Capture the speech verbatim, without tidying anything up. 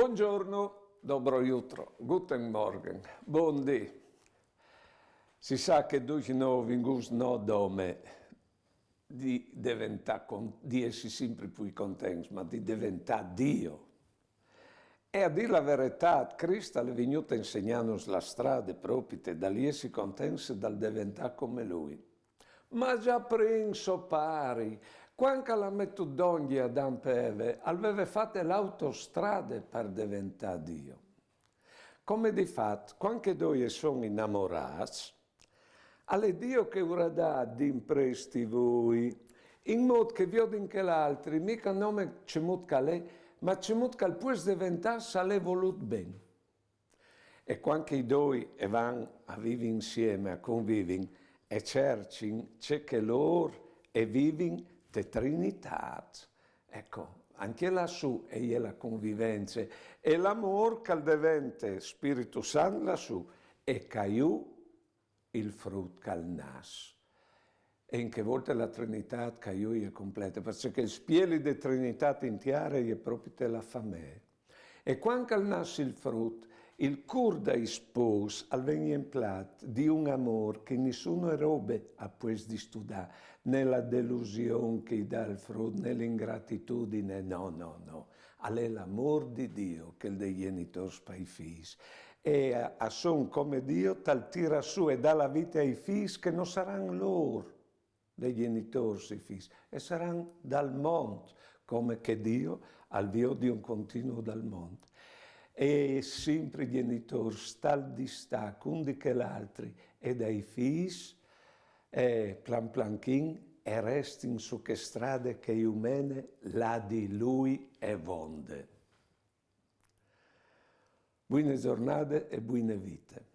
Buongiorno, dobro jutro, guten Morgen, bundì. Si sa che ducj nô o vin gust no dome di deventâ con-, di jessi simpri plui contents, ma di deventâ Diu. E a dî la veretât, Crist al è vignût a insegnânus la strade propite dal jessi contents e dal deventâ come lui. Ma za prin so pari, cuant che al à metût dongje Adam pe Eve, al veve fate l'autostrade par deventâ Diu. Come di fat, cuant che doi a son inamorâts, al è Diu che ur à dât di impresti vui, in mût che a viodin chel altri, mica nome cemût che al è, ma cemût che al pues deventâ se al è volût ben. E cuant che i doi a van a vivi insiemi, a convivin, a cercin ce che lôr a vivin te Trinitât. Eco, ancje lassù e je la convivence, e l'amôr che al devente Spiritu Sant lassù, e ca jù il frut che al nas. E in chê volte la Trinitât ca jù e je complete, parcè che il spieli de Trinitât in tiere e je propite la famee. E cuant che al nas il frut, il cûr dai spôs al ven jemplât di un amôr che nissune robe al pues distudâ, né la delusion che i dà il frut, né la ingratitudine, no, no, no. Al è l'amôr di Diu, chel dai gjenitôrs pai fîs. E a, a son come Diu, tal tira sù e dà la vite ai fîs che no saran lôr dai gjenitôrs i fîs, e saran dal mont, come che Diu al viodi un continuu dal mont. E simpri i gjenitôrs tal distac un di chel altri e dai fîs, e plan planchin e restin su chê strade che ju mene là di lui e vonde. Buine zornade e buine vite.